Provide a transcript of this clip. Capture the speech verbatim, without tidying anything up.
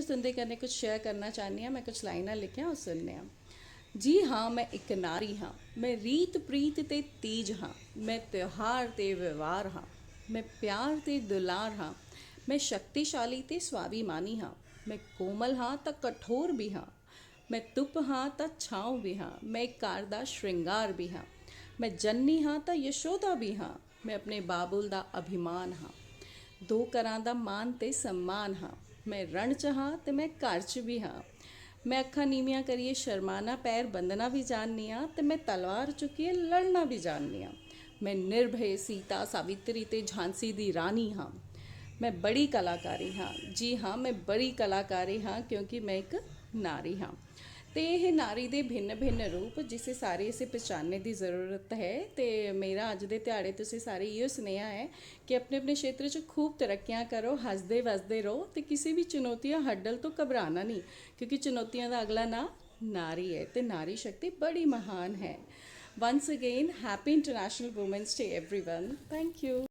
तुं'दे कन्नै कुछ शेयर करना चाह्न्नी आं। में कुछ लाइनां लिखियां, ओह् सुनने आं। जी हां, में इक नारी हां। में रीत प्रीत ते तीज हां। में त्यौहार ते व्यवहार हां। में प्यार ते दुलार हां। में शक्तिशाली ते स्वाभिमानी हां। में कोमल हां तां कठोर बी हां। में धुप्प हां तां छांव बी हां। में इक घर दा श्रृंगार बी हां। में जननी हां तां यशोदा बी हां। में अपने बाबुल दा अभिमान हां। दो घरां दा मान ते सम्मान हां। में रण च हां ते में घर च बी हां। में अक्खां नीमियां करियै शर्माना, पैर बंदना बी जाननी आं ते में तलवार चुक्कियै लड़ना बी जाननी आं। में निर्भय सीता, सावित्री ते झांसी दी रानी हां। में बड़ी कलाकारी हां। जी हां, में बड़ी कलाकारी हां, क्योंकि में इक नारी हां। ते एह् नारी दे भिन्न भिन्न रूप, जिसे सारे इसे पहचानने दी जरूरत है। ते मेरा अज्ज दे ध्याड़े तुसें सारे इयो सनेहा ऐ कि अपने अपने क्षेत्र च खूब तरक्कियां करो, हसदे वसदे रहो ते किसी भी चुनौतियां, हर्डल तो घबराना नहीं, क्योंकि चुनौतियां दा अगला नांऽ नारी ऐ ते नारी शक्ति बड़ी महान है। Once again, happy International Women's Day, everyone. Thank you.